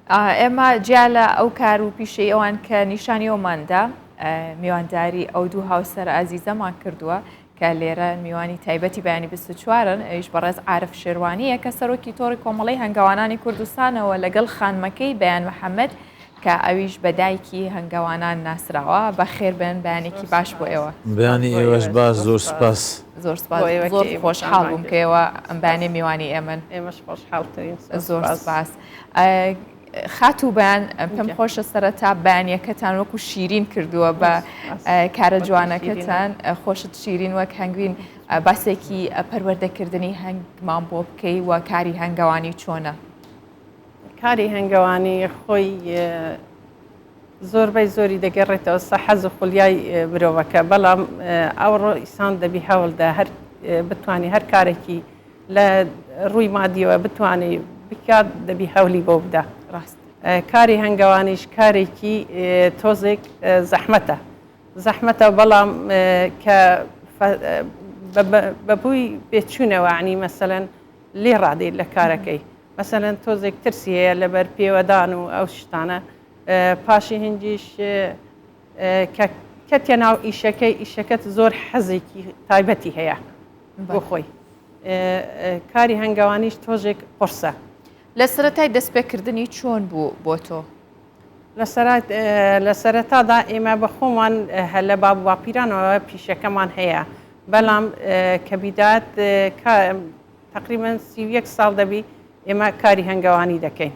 ئێمە جیا لە ئەو کار و پیشەی ئەوان کە نیشانی ئەوماندا میوانداری ئەو دوو هاوسەر ئازیزەمان کردووە کە لێرە میوانی تایبەتی بەیانی 24ن ئەویش بەڕێز عارف شێروانیە کە سەرۆکی تۆڕی کۆمەڵی هەنگەوانانی کوردستانەوە لەگەڵ خانمەکەی بەیان محەممەد کە ئەویش بە دایکی هەنگەوانان ناسراوە. بەخێربێن، بەیانێکی باش بۆ ئێوە. بەیانی ئێوەش باش، زۆر سپاس. زۆر سپاس، زۆر خۆشحاڵ بووم کە ئێوە ئەم بەیانیە میوانی ئێمەن. ئێمەش خۆشحاڵترین، زۆر سپاس. خاتوو بەیان، پێم خۆشە سەرەتا بەیانیەکەتان وەکو شیرین کردووە بە کارە جوانەکەتان، خۆشت شیرین وەک هەنگوین، باسێکی پەروەردەکردنی هەنگمان بۆ بکەی و کاری هەنگەوانی چۆنە؟ کاری هەنگەوانی خۆی زۆربەی زۆری دەگەڕێتەوە سە حەز و خولیای مرۆڤەکە، بەڵام ئەوڕۆ ئیسان دەبی هەوڵدا هەر بتانی هەر کارێکی لە ڕووی مادیەوە بتانی بکات دەبی هەولی بۆ بدا. ڕاست. کاری هەنگەوانیش کارێکی تۆزێک زەحمەتە زەحمەتە بەڵام کە بەبووی بێچوونەوە عنی مەسەلەن لێ ڕادێت لە کارەکەی مەسەلەن تۆزێک ترسی هەیە لەبەر پێوەدان و ئەو شتانە پاشی هینجیش کە کەتیە ناو ئیشەکەی ئیشەکەت زۆر حەزێکی تایبەتی هەیە بۆ خۆی کاری هەنگەوانیش تۆژێک قورسە. لە سەرەتای دەستپێکردنی چۆن بوو بۆ تۆ؟ لە سەرەتادا ئێمە بە خۆمان هەر لە باب و باپیرانەوە پیشەکەمان هەیە بەڵام کە بیدات تەقریبەن 31 ساڵ دەبی ئێمە کاری هەنگەوانی دەکەین.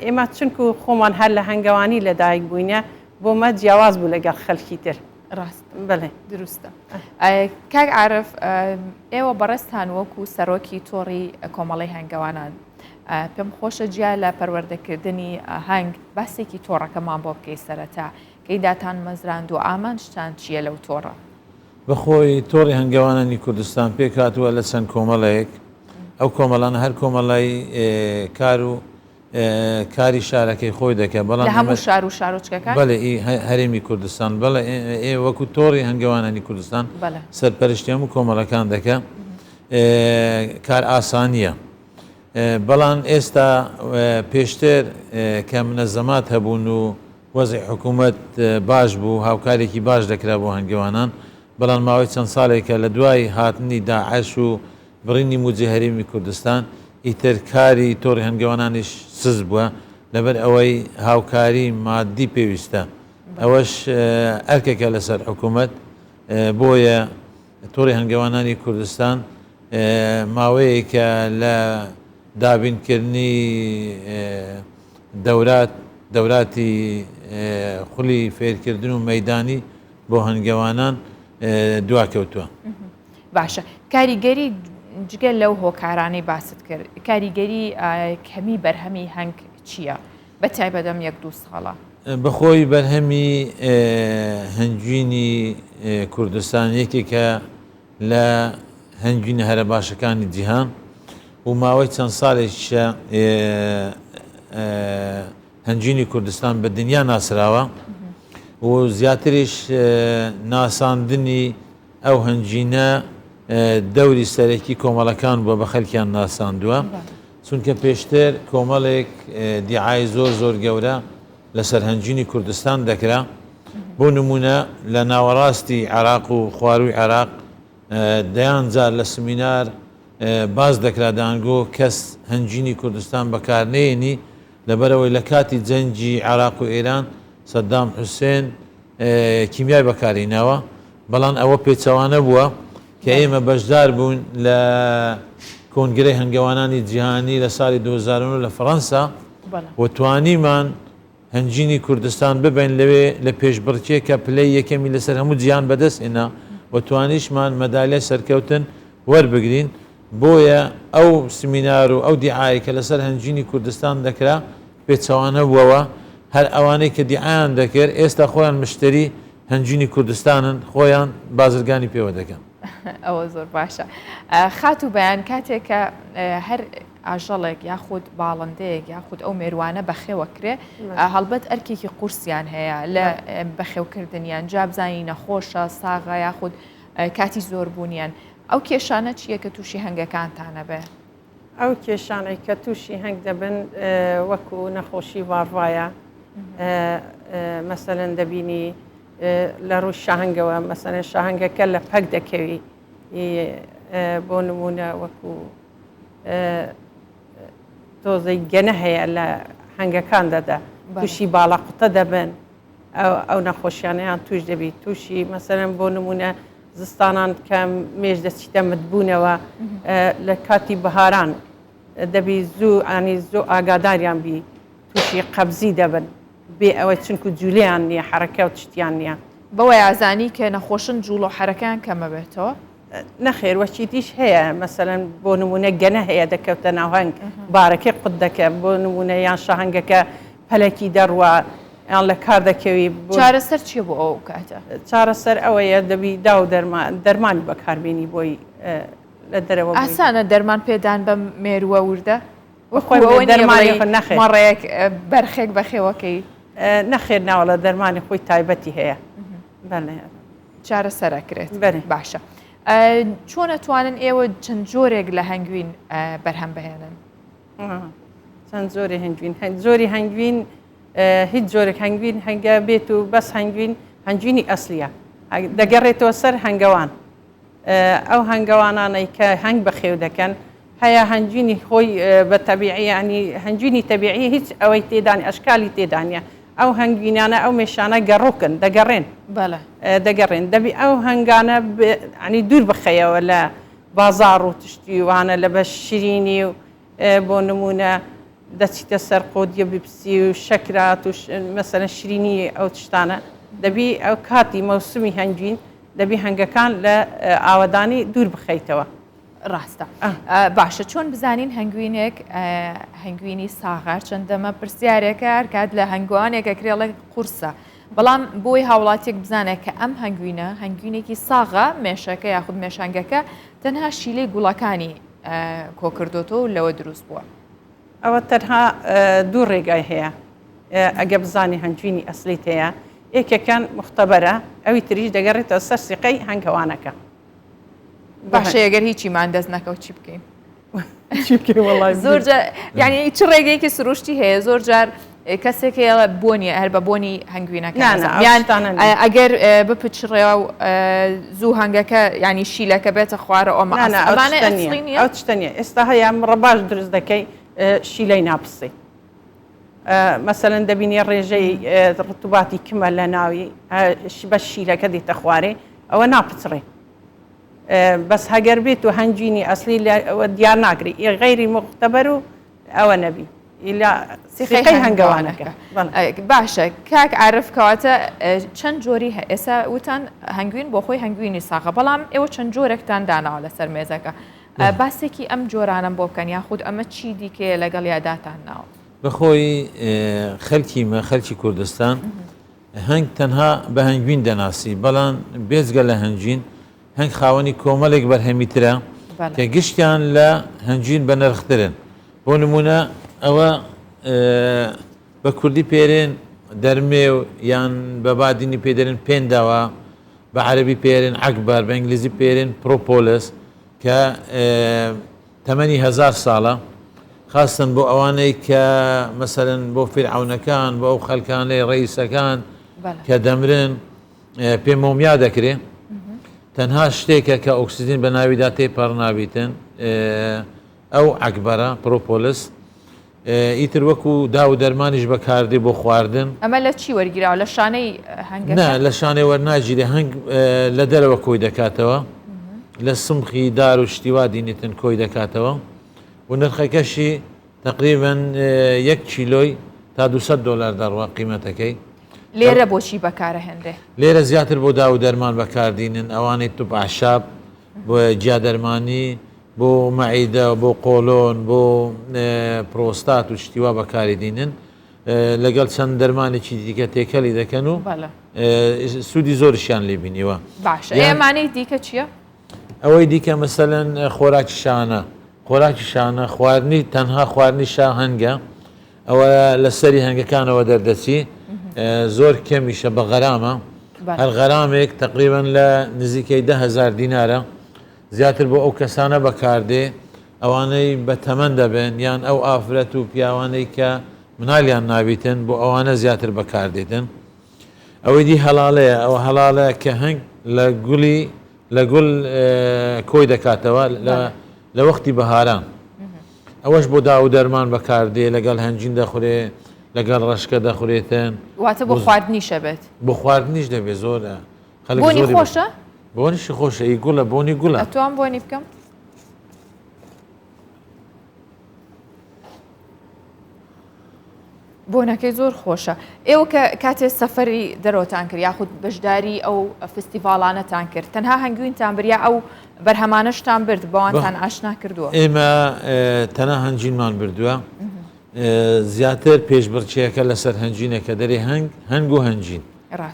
ئێمە چونکو خۆمان هەر لە هەنگەوانی لەدایک بووینە بۆمە جیاواز بوو لەگەڵ خەلکی تر. ڕاست بەڵێ. دروستە. کاک عارف ئێوە بەڕێزتان وەکو سەرۆکی تۆڕی کۆمەڵەی هەنگەوانان پێم خۆشە جیا لە پەروەردەکردنی هەنگ باسێکی تۆڕەکەمان بۆ بکەی سەرەتا کەی داتان مەزراند و ئامانجتان چییە لەو تۆڕە؟ بەخۆی تۆڕی هەنگەوانانی کوردستان پێکهاتووە لە چەند کۆمەڵەیەک، ئەو کۆمەڵانە هەر کۆمەڵەی کار و کاری شارەکەی خۆی دەکات، بەڵام لە هەموو شار و شارۆچکەکان؟ بەڵێ ئی هەرێمی کوردستان، بەڵێ ئێ وەکو تۆڕی هەنگەوانانی کوردستان سەرپەرشتی هەموو کۆمەڵەکان دەکات، کار ئاسانییە، بەڵام ئێستا پێشتر کە منەزەمات هەبوون و وەزعی حکوومەت باش بوو، هاوکارییەکی باش دەکرا بۆ هەنگەوانان، بەڵام ماوەی چەند ساڵێکە لە دوای هاتنی داعش و بڕینی مووجەی هەرێمی کوردستان، ئیتر کاری تۆڕی هەنگەوانانیش سست بووە، لەبەر ئەوەی هاوکاری ماددی پێویستە، ئەوەش ئەرکێکە لەسەر حکوومەت، بۆیە تۆڕی هەنگەوانانی کوردستان ماوەیەکە لە دابینکردنی دەورات دەوراتی خولی فێرکردن و مەیدانی بۆ هەنگەوانان دواکەوتووە. باشە کاریگەری جگە لەو هۆکارانەی باست کرد کاریگەری کەمی بەرهەمی هەنگ چییە؟ بە تایبەت ئەم یەک دوو ساڵە. بەخۆی بەرهەمی هەنگوینی کوردستان یەکێکە لە هەنگوینە هەرە باشەکانی جیهان و ماوەی چەند ساڵێکیشە هەنگوینی کوردستان بە دنیا ناسراوە و زیاتریش ناساندنی ئەو هەنگوینە دەوری سەرەکی کۆمەڵەکان بووە بە خەلکیان ناساندووە چونکە پێشتر کۆمەڵێک دیعای زۆر زۆر گەورە لەسەر هەنگوینی کوردستان دەکرا بۆ نمونە لە ناوەڕاستی عێراق و خوارووی عێراق دەیان جار لە سمینار باس دەکرا دەیانگۆ کەس هەنگوینی کوردستان بەکار نەیەنی لەبەرئەوەی لە کاتی جەنگی عێراق و ئێران سەدام حوسێن کیمیای بەکارهیناوە بەڵام ئەوە پێچەوانە بووە کە ئێمە بەشدار بووین لە کۆنگرەی هەنگەوانانی جیهانی لە ساڵی 2009 لە فەڕەنسا و توانیمان هەنگوینی کوردستان ببەین لەوێ لە پێشبڕکێ کە پلەی یەکەمی لەسەر هەموو جیهان بەدەست هێنا و توانیشمان مەدالیای سەرکەوتن وەربگرین بۆیە ئەو سمینار و ئەو دیعایەی کە لەسەر هەنگوینی کوردستان دەکرا پێچەوانە بووەوە، هەر ئەوانەی کە دیعایان دەکرد ئێستا خۆیان مشتەری هەنگوینی کوردستانن، خۆیان بازرگانی پێوە دەکەن. ئەوە زۆر باشە خاتوو بەیان، کاتێک کە هەر ئاژەڵێک یاخود باڵندەیەک یاخود ئەو مێروانە بەخێوەکرێ هەڵبەت ئەرکێکی قورسیان هەیە لە بەخێوکردنیان جا بزانی نەخۆشە ساغە یاخود کاتی زۆربوونیان ئەو کێشانە چییە کە تووشی هەنگەکانتان ئەبێ؟ ئەو کێشانەی کە تووشی هەنگ دەبن وەکو نەخۆشی ڤاڕڤایە مەسەلەن دەبینی لە ڕووی شاهەنگەوە مەسەلەن شاهەنگەکە لە پەک دەکەوی بۆ نمونە وەکو تۆزەی گەنە هەیە لە هەنگەکان دەدا تووشی باڵا قوتە دەبن ئەو نەخۆشیانەیان توش دەبی تووشی مەسەرەن بۆ نمونە زستانان کە مێش دەچیتە متبوونەوە لە کاتی بەهاران دەبی زوو ئانی زوو ئاگاداریان بی تووشی قەبزی دەبن بێ ئەوەی چونکو جوولەیان نییە حەرەکە و شتیان نییە. بەوەی ئازانی کە نەخۆشن جوڵە و حەرەکەیان کەمەبێتەوە؟ نەخێر وەکی دیش هەیە مەسەلەن بۆ نمونە گەنە هەیە دەکەوتە ناو هەنگ بارەکەی قوت دەکە بۆ نمونە یان شەهەنگەکە پەلەکی دەڕوا یان لە کار دەکەوی. چارەسەر چیە بۆ ئەو کاتە؟ چارەسەر ئەوەیە دەبی داو دەرمان دەرمانی بەکاربێنی بۆی لە دەرەوە. ئاسانە دەرمان پێدان بەم مێرووە وردە؟ وەکو ئەوە نییە بڵێی مەڕێک بەرخێک بەخێوەکەی. نەخێر ناوەڵا دەرمانی خۆی تایبەتی هەیە. بەڵێ. چارەسەر ئەکرێت. بەرێ. باشە چۆن ئەتوانن ئێوە چەند جۆرێک لە هەنگوین بەرهەم بهێنن؟ چەند جۆری هەنگوین جۆری هەنگوین هیچ جۆرێک هەنگوین هەنگە بێت و بەس هەنگوین هەنگوینی ئەسلیە دەگەڕێتەوە سەر هەنگەوان ئەو هەنگەوانانەی کە هەنگ بەخێو دەکەن هەیە هەنجوینی خۆی بە تەبیعی یانی هەنجوینی تەبیعی هیچ ئەوەی تێدانی ئەشکالی تێدانە ئەو هەنگوینانە ئەو مێشانە گەڕۆکن دەگەڕێن دەگەڕێن دەبی ئەو هەنگانە ینی دوور بخەیەوە لە بازاڕ و تشتی وانە لە بەش شیرینی و بۆ نمونە دەچیتە سەر قۆدیە بپسی و شەکرات و مەسەلەن شیرینی ئەو تشتانە دەبی ئەو کاتی مەوسمی هەنگوین دەبی هەنگەکان لە ئاوەدانی دوور بخەیتەوە. ڕاستە باشە چۆن بزانین هەنگوینێک هەنگوینی ساغار چەندەمە پرسیارێکە هەرکات لە هەنگوانێکە کرێڵێک قورسە بەڵام بۆی هاوڵاتیەک بزانێت کە ئەم هەنگوینە هەنگوینێکی ساغە مێشەکە یاخود مێشانگەکە تەنها شیلەی گوڵەکانی کۆکردۆتەوە و لەوە دروست بووە. ئەوە تەنها دوو ڕێگای هەیە ئەگە بزانی هەنگوینی ئەسلیت هەیە یەکێکیان مختبەرە ئەوی تریش دەگەڕێتەوە سەر سیقەی هەنگەوانەکە. باشە ئەگەر هیچیمان دەست نەکەوت چی بکەین؟ زۆر یعنی چ ڕێگەیەکی سروشتی هەیە زۆر جار کەسێک هەیە بۆنی هەر بە بۆنی هەنگوینەکە یان ئەگەر بپچڕێ و زوو هەنگەکە ینی شیلەکە بێتە خوارە ئەمە ئەو شتە نیە ئێستا هەیە ڕەباش دروست دەکەی شیلەی ناپسی مەسەلەن دەبینی ڕێژەی ڕتوباتی کمە لە ناوی بە شیلەکە دێتە خوارێ ئەوە ناپچڕێ بەس هەگەر بێت و هەنگوینی ئەسلی دیار ناگری غەیری مختبەر و ئەوە نەبی سیخەی هەنگەوانەکە باشە کاک عارف کەواتە چەند جۆری ئێستا وتان هەنگوین بۆ خۆی هەنگوینی ساغە بەڵام ئێوە چەند جۆرێکتان داناوە لەسەر مێزەکە باسێکی ئەم جۆرانەم بۆ بکەن یاخود ئەمە چی دیکەیە لەگەڵ یاداتان ناوە؟ بەخۆی خەلکی مە خەلکی کوردستان هەنگ تەنها بە هەنگوین دەناسی بەڵام بێجگە لە هەنگوین هەنگ خاوەنی کۆمەڵێک بەرهەمی ترە کە گشتیان لە هەنگوین بەنرخترن بۆ نمونە ئەوە بە کوردی پێرێن دەرمێو یان بە بادینی پێ دەرێن پێنداوە بە عەرەبی پێرێن عەکبەر بە ئینگلیزی پێرێن پرۆپۆلس کە تەمەنی هەزار ساڵە خاستن بۆ ئەوانەی کە مەسەرەن بۆ فیرعەونەکان بۆ ئەو خەلکانەی ڕئیسەکان کە دەمرن پێ مۆمیا دەکرێ تەنها شتێکە کە ئۆکسجین بە ناویدا تێپەڕ نابیتن ئەو عەکبەرە پرۆپۆلس ئیتر وەکو داو و دەرمانیش بەکاردێ بۆ خواردن. ئەمە لە چی وەرگیراوە؟ لە شانەی هەنگەکە؟ نا لە شانەی وەرناگیرێ هەنگ لە دەرەوە کۆی دەکاتەوە لە سمخی دار و شتی وا دینیتن کۆی دەکاتەوە و نرخەکەشی تقریبا یەک کیلۆی تا 200 دلار دەڕوا قیمەتەکەی. لێرە بۆچی بەکارەهێنرێ؟ لێرە زیاتر بۆ داو و دەرمان بەکاردینن ئەوانەی طب اعشاب بۆ گیادەرمانی بۆ مەعیدە بۆ قۆلۆن بۆ پرۆستات و شتی وا بەکاری دینن لەگەڵ چەند دەرمانێکی دیکە تێکەلی دەکەن و سوودی زۆرشیان لێ بینیوە. باشە ئەمانەی دیکە چییە؟ ئەوەی دیکە مەسەلەن خۆراکی شانە خۆراکی شانە خواردنی تەنها خواردنی شا هەنگە ئەوە لە سەری هەنگەکانەوە دەردەچی زۆر کەمیشە بە غەرامە هەر غەرامێک تقریبا لە نزیکەی دههزار دینارە زیاتر بۆ ئەو کەسانە بەکاردێ. ئەوانەی بە تەمەن دەبن یان ئەو ئافرەت و پیاوانەی کە منالیان نابیتن بۆ ئەوانە زیاتر بەکاردێتن. ئەوەی دی هەڵاڵەیە، ئەوە هەڵاڵە کە هەنگ لە گوڵی لە گوڵ کۆی دەکاتەوە لە وەختی بەهاران. ئەوەش بۆ داو و دەرمان بەکاردێ، لەگەڵ هەنجین دەخورێ، لەگەڵ ڕەشکە دەخورێتن. واتە بۆ خواردنیش ئەبێت؟ بۆ خواردنیش دەبێت زۆر خەلک بۆنی خۆشە؟ بۆنیشی خۆشە، ئی گوڵە، بۆنی گوڵە. ئەتوام بۆنی بکەم؟ بۆنەکەی زۆر خۆشە. ئێوە کە کاتێ سەفەری دەرەوەتان کرد یاخود بەشداری ئەو فستیڤاڵانەتان کرد تەنها هەنگوینتان برد یا ئەو بەرهەمانەشتان برد بەوانتان ئاشنا کردووە؟ ئێمە تەنها هەنجینمان بردووە زیاتر پێشبڕکێیەکە لەسەر هەنجینە کە دەرێ هەنگ هەنگ و هەنجین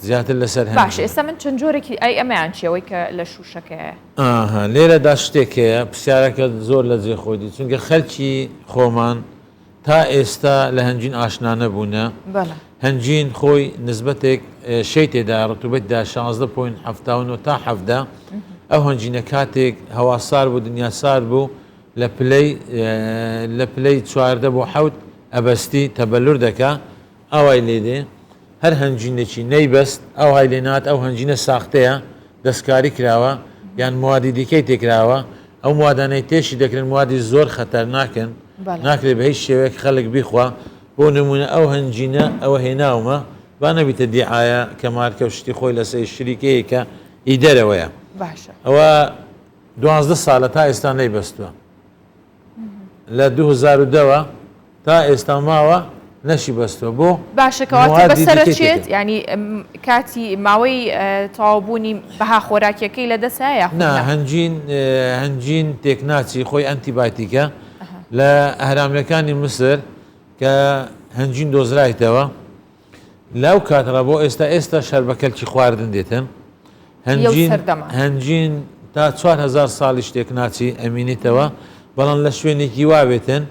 زیاتر لەسەر هەنجینە. باشە ئێستا من چەند جۆرێکی ئەی ئەمەیان چیە ئەوەی کە لە شووشەکەیە؟ ئاها لێرەدا شتێک هەیە پرسیارەکەت زۆر لە جێ خۆی دی چونکە خەلکی خۆمان تا ئێستا لە هەنجین ئاشنا نەبوونە. هەنجین خۆی نسبەتێک شەی تێدایە ڕتوبەتی دا 16.79 تا 17 ئەو هەنجینە کاتێک هەوا سار بوو دنیا سار بوو لە پلەی لە پلەی 14 بۆ حەوت ئەبەستی تەبەلور دەکا ئاوای لێ دێ هەر هەنجینێکی نەیبەست ئەوهای لێ نات ئەو هەنجینە ساختەیە دەستکاری کراوە یان موادی دیکەی تێکراوە ئەو موادانەی تێشی دەکرێن موادی زۆر خەتەرناکن ناکرێت بە هیچ شێوەیەک خەلک بیخوا بۆ نمونە ئەو هەنجینە ئەوە هێناومە با نەبیتە دیعایە کە مارکە و شتی خۆی لەسەر شریکەیەکە ئی دەرەوەیە باشە ئەوە 12 ساڵە تا ئێستا نەیبەستووە لە 2010 وە تا ئێستا ماوە نەشی بەستوە بۆ باشە کەواتە بەسەرە چێت ینی کاتی ماوەی تەواوبوونی بەها خۆراکیەکەی لە دەست هەیە نا هەنجین هەنجین تێکناچی خۆی ئەنتیبایتیکە لە ئەهرامەکانی مسر کە هەنجین دۆزرایتەوە لەو کاتڕا بۆ ئێستا ئێستا شەر بە کەلکی خواردن دێتن هەنجین هەنجین تا 4هزار ساڵی شتێک ناچی ئەمینیتەوە بەڵام لە شوێنێکی وابێتن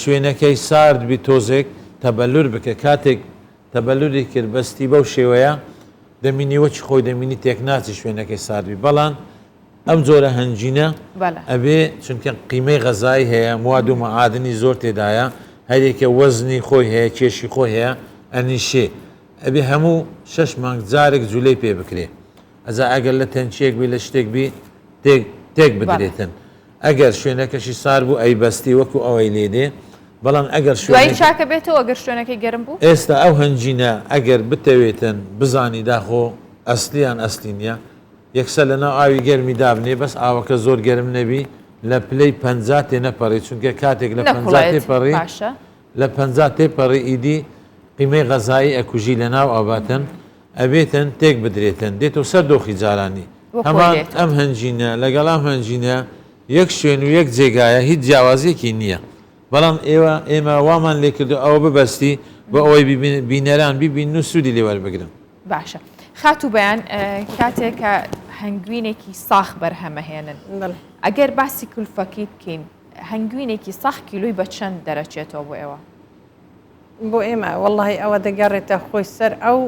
شوێنەکەی سارد بی تۆزێک تەبەلور بکە کاتێک تەبەلوری کرد بەستی بەو شێوەیە دەمینی وەکی خۆی دەمینی تێکناچی شوێنەکەی سارد بی بەڵام ئەم جۆرە هەنجینە ئەبێ چونکە قیمەی غەزای هەیە مواد و مەعادنی زۆر تێدایە هەرێکە وەزنی خۆی هەیە کێشی خۆی هەیە ئەنیشێ ئەبێ هەموو شەش مانگ جارێک جولەی پێ بکرێ ئەجا ئەگەر لە تەنکیەک بی لە شتێک بی تێک تێک بدرێتن ئەگەر شوێنەکەشی سار بوو ئەیبەستی وەکو ئەوەی لێ دێ بەڵام ئەگەر دوایی شوێنەکە چاکە بێتەوە ئەگەر شوێنەکەی گەرم بوو؟ ئێستا ئەو هەنجینە ئەگەر بتەوێتن بزانی داخۆ ئەسلی یان ئەسلی نیە یەکسەر لەناو ئاوی گەرمی دابنێ بەس ئاوەکە زۆر گەرم نەبی لە پلەی 50 تێنەپەڕی چونکە کاتێک لە 50 نەکوڵێت تێپەڕی باشە. لە 50 تێپەڕی ئیدی قیمەی غەزایی ئەکوژی لەناو ئەباتن ئەبێتن تێک بدرێتن دێتەوە سەر دۆخی جارانی وەک خۆی هەمان دێتەوە. ئەم هەنجینە لەگەڵ ئەم هەنجینە یەک شوێن و یەک جێگایە هیچ جیاوازیەکی نییە بەڵام ئێوە ئێمە وامان لێکردو ئەوە ببەستی بۆ ئەوەی بینەران بیبینن و سوودی لێ وەربگرن. باشە خاتوو بەیان کاتێک کە هەنگوینێکی ساخ بەرهەمەهێنن ئەگەر باسی کولفەکەی بکەین هەنگوینێکی ساخ کیلۆی بە چەند دەرەچێتەوە بۆ ئێوە؟ بۆ ئێمە وەڵی ئەوە دەگەڕێتە خۆی سەر ئەو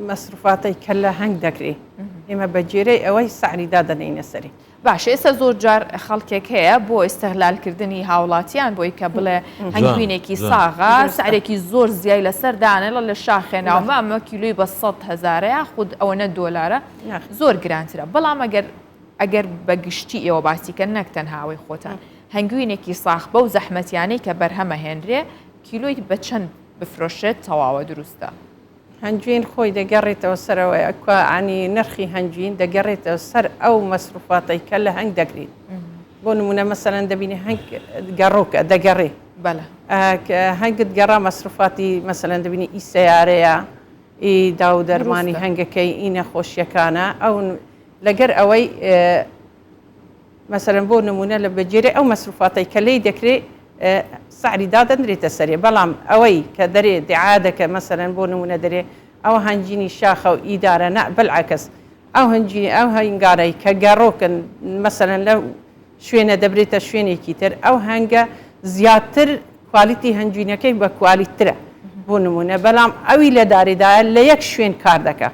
مەسروفاتەی کە لە هەنگ دەکرێ ئێمە بە گێرەی ئەوەی سەعری دادەنێینە سەری. باشە ئێستا زۆر جار خەڵکێک هەیە بۆ ئیستغلالکردنی هاوڵاتیان بۆی کە بڵێ هەنگوینێکی ساغە سعرێکی زۆر زیای لەسەر دانێڵە لە شاخێ ناومە ئەمە کیلۆی بە سەد هەزارە یاخود ئەوەنە دۆلارە زۆر گرانترە بەڵام ئەگەر ئەگەر بە گشتی ئێوە باسی کەن نەک تەنها ئەوەی خۆتان هەنگوینێکی ساخ بەو زەحمەتیانەی کە بەرهەمەهێنرێ کیلۆی بە چەند بفرۆشرێت تەواوە دروستە. هەنجوین خۆی دەگەڕێتەوە سەر ئەوەی کوا عنی نرخی هەنجوین دەگەڕێتەوە سەر ئەو مەسروفاتەی کە لە هەنگ دەکرێت بۆ نمونە مەسەلەن دەبینی هەنگ گەڕۆکە دەگەڕێ بەلە. هەنگت گەڕا مەسروفاتی مەسەلەن دەبینی ئی سەیارەیە ئی داو دەرمانی هەنگەکەی ئی نەخۆشیەکانە ئەو لەگەر ئەوەی مەسەلەن بۆ نموونە لە بەگوێرەی ئەو مەسروفاتەی کە لێی دەکرێ سعری دادەنرێتە سەرێ بەڵام ئەوەی کە دەرێ دیعایە دەکە مەسەلەن بۆ نموونە دەرێ ئەوە هەنجینی شاخە و ئیدارە نا بلعکس ئەو هەنجینی ئەو هەنگانەی کە گەڕۆکن مەسەلەن لەو شوێنە دەبرێتە شوێنێکی تر ئەو هەنگە زیاتر کوالیتی هەنجینەکەی بە کوالیترە بۆ نموونە بەڵام ئەوی لە دارێدایە لە یەک شوێن کار دەکا.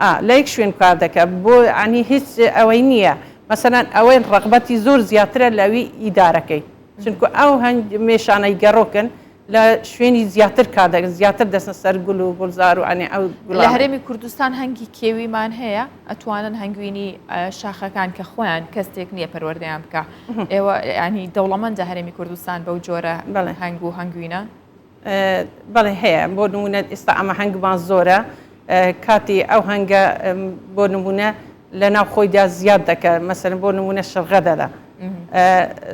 ئا لە یەک شوێن کار دەکا بۆ عنی هیچ ئەوەی نییە. مەسەلەن ئەوەی ڕەغبەتی زۆر زیاترە لەوی ئیدارەکەی چونکو ئەو هەنگ مێشانەی گەڕۆکن لە شوێنی زیاتر کار دەکەن زیاتر دەچنە سەر گول و گوڵزار و ئەنێ ئەو لە گوڵانە. هەرێمی کوردستان هەنگی کێویمان هەیە ئەتوانن هەنگوینی شاخەکان کە خۆیان کەستێک نییە پەروەردەیان بکە ئێوە ینی دەوڵەمەندە هەرێمی کوردستان بەو جۆرە بەڵێ. هەنگ و هەنگوینە؟ بەڵێ هەیە بۆ نمونە ئێستا ئەمە هەنگمان زۆرە کاتی ئەو هەنگە بۆ نمونە لە ناو خۆیدا زیاد دەکە مەسەرن بۆ نمونە شرغە دەدا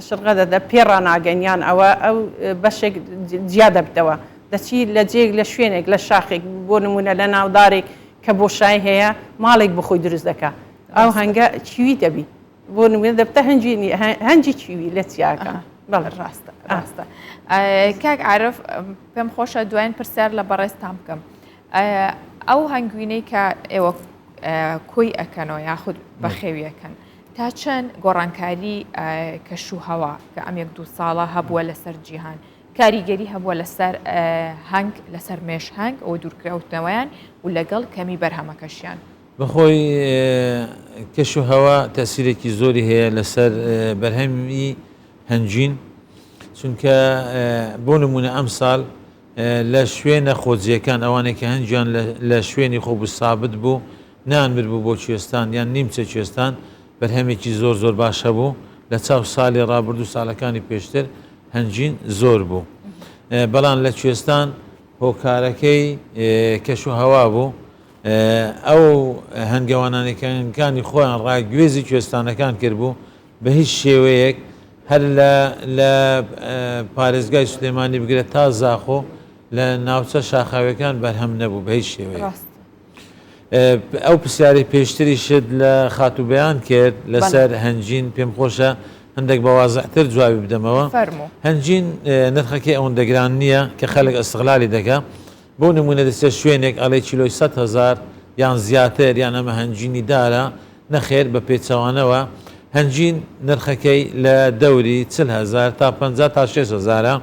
شرغە دەدا پێ ڕناگەن یان ئەوە ئەو بەشێک جیا دەبتەوە دەچی لە جێک لە شوێنێک لە شاخێک بۆ نمونە لە ناودارێک کە بۆشای هەیە ماڵێک بخۆی دروست دەکا ئەو هەنگە چیوی دەبی بۆ نمونە دەبتە هەنجی هەنجی چیوی لە چیاکە بەڵێ ڕاستە ڕاستە کاک عارف پێم خۆشە دوایین پرسیار لە بەڕێزتان بکەم ئەو هەنگوینەی کە ئێوە کۆی ئەکەنەوە یاخود بەخێویەکەن تا چەند گۆڕانکاری کەش و هەوا کە ئەم یەک دوو ساڵە هەبووە لەسەر جیهان کاریگەری هەبووە لەسەر هەنگ لەسەر مێش هەنگ ئەو دوورکەوتنەوەیان و لەگەڵ کەمی بەرهەمەکەشیان. بەخۆی کەش و هەوا تەسیرێکی زۆری هەیە لەسەر بەرهەمی هەنجین چونکە بۆ نمونە ئەمساڵ لە شوێنە خۆجیەکان ئەوانەی کە هەنگیان لە شوێنی خۆ بوو سابت بوو نان بوو بۆ کوێستان یان نیمچە کوێستان بەرهەمێکی زۆر زۆر باش هەبوو لە چاو ساڵی ڕابردوو ساڵەکانی پێشتر هەنجین زۆر بوو بەڵام لە کوێستان هۆکارەکەی کەش و هەوا بوو ئەو هەنگەوانانەی کە هەنگەکانی خۆیان ڕاگوێزی کوێستانەکان کردبوو بە هیچ شێوەیەک هەر لە لە پارێزگای سلێمانی بگرە تا زاخۆ لە ناوچە شاخاویەکان بەرهەم نەبوو بە هیچ شێوەیەک. ئەو پرسیارەی پێشتریشت لە خاتوو بەیان کرد لەسەر هەنجین پێم خۆشە هەندێک بە وازحتر جوابی بدەمەوە. هەنجین نرخەکەی ئەوەندە گران نییە کە خەلک ئەستغلالی دەکا. بۆ نموونە دەچێت شوێنێک ئەڵێ کیلۆی 100,000 یان زیاتر یان ئەمە هەنجینی دارە، نەخێر بە پێچەوانەوە هەنجین نرخەکەی لە دەوری 40 هەزار تا 50 تا 6 هەزارە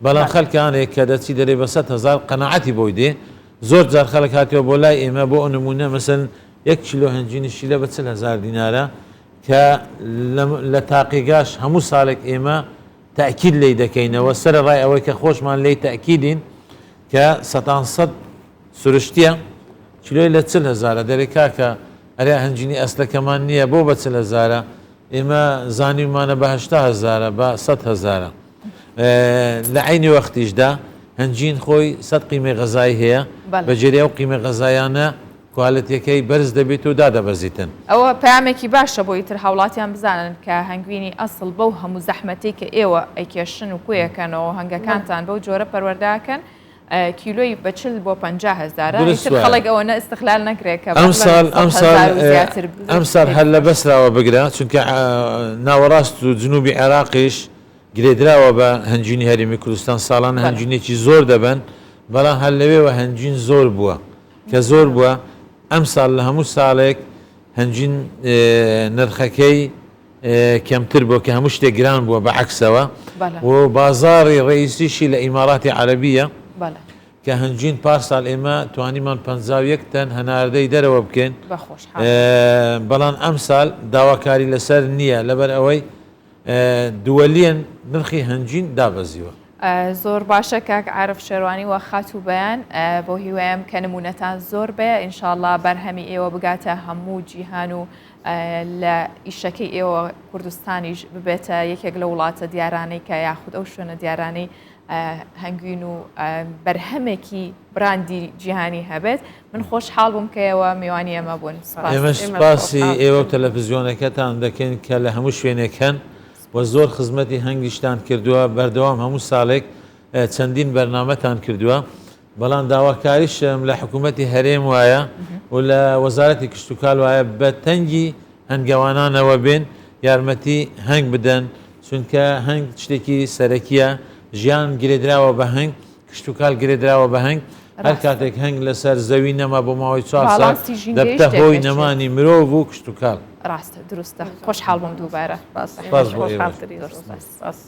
بەڵام خەلکانێک کە دەچی دەرێ بە 100 هەزار قەناعەتی بۆی دێ زۆر جار خەلک هاتووە بۆ لای ئێمە بۆ نموونە مەسەلەن یەک کیلۆ هەنجینی شیلە بە 40 هەزار دینارە کە لە تاقیگاش هەموو ساڵێک ئێمە تەئکید لێی دەکەینەوە، سەرەڕای ئەوەی کە خۆشمان لێی تەئکیدین کە سەتان سەد سروشتیە، کیلۆی لە 40 هەزارە، دەرێ کاکە ئەرێ هەنجینی ئەسلەکەمان نییە بۆ بە 40 هەزارە، ئێمە زانیومانە بە 80 هەزارە بە 100 هەزارە. لە عەینی وەختیشدا هەنجین خۆی سەد قیمەی غەزایی هەیە، بە جێرەی ئەو قیمە غەزایانە کوالێتیەکەی بەرز دەبێت و دادەبەزیتن. ئەوە پەیامێکی باشە بۆ ئیتر هاوڵاتیان بزانن کە هەنگوینی ئەسڵ بەو هەموو زەحمەتەی کە ئێوە ئەیکێشن و کۆیەکەنەوە هەنگەکانتان بەو جۆرە پەروەردە ئەکەن کیلۆی بە 40 بۆ 50 هەزارە ئیتر خەڵک ئەوەنە ئیستغلال نەکرێت کە ئەمساڵ ئەمساڵ ئەمساڵ هەر لە بەسراوە بگرە چونکە ناوەڕاست و جنوبی عێراقیش گرێدراوە بە هەنجینی هەرێمی کوردستان ساڵانە هەنجینێکی زۆر دەبەن بەڵام هەر لەوێوە هەنجین زۆر بووە کە زۆر بووە ئەمساڵ لە هەموو ساڵێک هەنجین نرخەکەی کەمتر بووە کە هەموو شتێک گران بووە بە عەکسەوە و بازاڕی ڕئیسیشی لە ئیماراتی عەرەبیە کە هەنجین پار ساڵ ئێمە توانیمان 51 تەن هەناردەی دەرەوە بکەین بەڵام ئەمساڵ داواکاری لەسەر نییە لەبەر ئەوەی دووەلیەن نرخی هەنجین دابەزیوە. زۆر باشە کاک عارف شێروانی وە خاتوو بەیان بەو هیوایەم کە نمونەتان زۆر بێ ئینشاءاللە بەرهەمی ئێوە بگاتە هەموو جیهان و لە ئیشەکەی ئێوە کوردستانیش ببێتە یەکێک لە وڵاتە دیارانەی کە یاخود ئەو شوێنە دیارانەی هەنگوین و بەرهەمێکی براندی جیهانی هەبێت من خۆشحاڵ بووم کە ئێوە میوانی ئێمە بوون سپاس. ئێمەش سپاسی ئێوە و تەلەفزیۆنەکەتان دەکەین کە لە هەموو شوێنێک هەن و زۆر خزمەتی هەنگیشتان کردووە بەردەوام هەموو ساڵێک چەندین بەرنامەتان کردووە بەڵام داواکاریشم لە حکوومەتی هەرێم وایە و لە وەزارەتی کشتوکال وایە بە تەنگی هەنگەوانانەوە بێن یارمەتی هەنگ بدەن چونکە هەنگ شتێکی سەرەکیە ژیان گرێدراوە بە هەنگ کشتوکال گرێدراوە بە هەنگ هەر کاتێک هەنگ لەسەر زەوی نەما بۆ ماوەی چوار ساڵ باڵانسی ژینگەیش دەبتە هۆی تێکدەچێت. نەمانی مرۆڤ و کشتوکاڵ. ڕاستە دروستە خۆشحاڵ بووم دووبارە. سپاس سپاس بۆ ئێوەش. خۆشحاڵترین زۆر سپاس. سپاس.